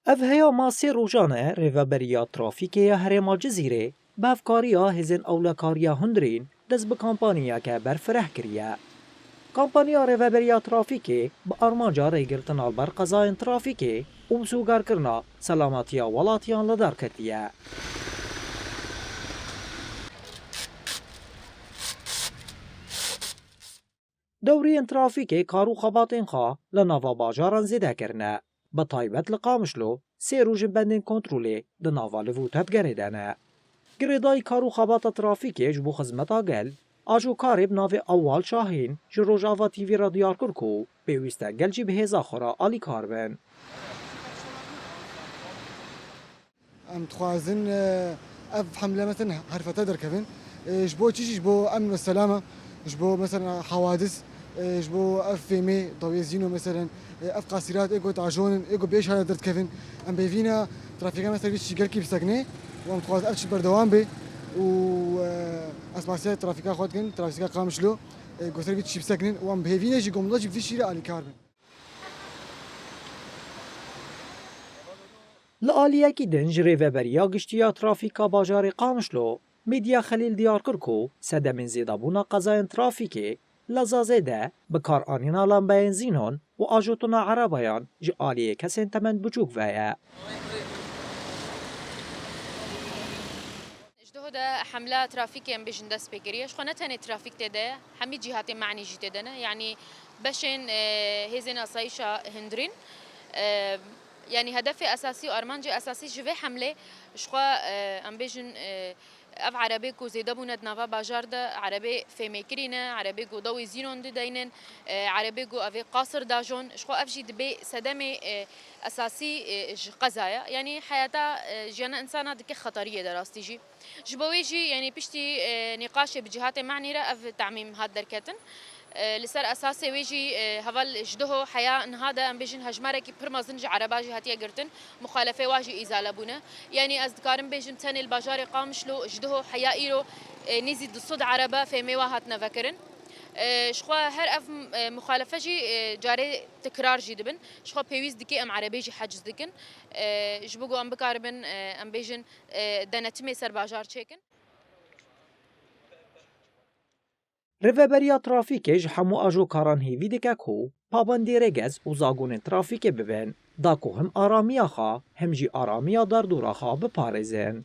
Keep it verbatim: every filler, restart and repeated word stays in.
Ev heyama sê rojan e Rêveberiya Trafîkê ya Herêma Cizîrê bi hevkariya hêzên ewlekariya hundirîn dest bi kampanyayeke berfireh kiriye. Kampanya Rêveberiya Trafîkê bi armanca rêgirtina li ber qezayên trafîkê û bi sogarkirina selametiya welatiyan li dar ketiye. Dewriyên trafîkê kar û xebatên xwe li nava bajaran zêde kirine. Bi taybet li Qamişlo sê roj in bendên kontrolê di nava liv û tevgerê de ne. Girêdayî kar û xebata trafîkê ji bo xizmeta gel, ajokarê bi navê Awal Şahîn ji Rojava T V re diyar kir ku pêwîst e gel jî bi hêza xwe re alîkar bin. Em dixwazin, e, ev hemle, mesela, herfete derkevin. E, ji bo çi jî? Ji bo emn ve selama, ji bo, mesela, hawadis, e, ji bo ev fêmê dawiyê zîno, mesela, e, ev qasîrat, ê ku tajonin, ê ku bêşare derdikevin. Em bêvîna trafîka, mesela, vî çî gelkî bisekine û em dixwazin ev çî berdewam be û, e, ez spasiya trafîka xwe dikin, trafîka Qamişlo, e, ku ser vî çî bisekinin û em bi hêvî ne jî komla jî bi vî çî re alîkar bin. Li aliyekî din ji Rêveberiya Giştî ya Trafîka Bajarê Qamişlo, Medya Xelîl diyar kir ku sedemên zêdebûna qezayên trafîkê li Zazê de bikaranîna lambeyên zînon û ajotina erebayan ji aliyê kesên temend biçûk ve ye. Ji doho de hemla trafîkê em bêjin dest pê kiriye. Ji xwe ne tenê trafîk tê de ye, hemî cîhatê manî jî tê de ne. Yanî beşên, e, hêzên asayîşa hundirîn, e, yanî hedefê esasî û armancê esasî ji vê hemlê ji xwe, e, em bêjin, e, ev erebê ku zêde bûne di nava bajar de, erebê fêmêkirî ne, erebê ku dawê zînon dideynin, e, erebê ku evê qasir dajon, ji xwe ev jî dibê sedemê, e, esasî, e, ji qeza ye. Yanî heyata, e, jiyana insana dike xeteriyê de rastî jî. Ji bo wê jî, yanî piştî, e, nîqaşê bi cîhatê manî re ev tamîm hat derketin. E, li ser esasê wê jî, e, heval ji doho heya niha de em bêjin hejmarekî pir mezin ji ereba jî hatiye girtin. Muxalefê wa jî îzale bûne. Yanî ez dikarim bêjim tenê li bajarê Qamişlo ji doho heya îro, e, nêzî du sed erebe fêmê wa hatine vekirin. E, ji xwe her ev, e, muxalefe jî, e, carê tikrar jî dibin. Ji xwe pêwîst dike em erebê jî heciz dikin. E, ji bo ku em bikaribin, e, em bêjin, e, denetimê ser bajar çêkin. Rêveberiya Trafîkê ji hemû ajokaran hêvî dike ku pabendî rêgez û zagonên trafîkê bibin, da ku him aramiya xwe, him jî aramiya derdora xwe biparêzin.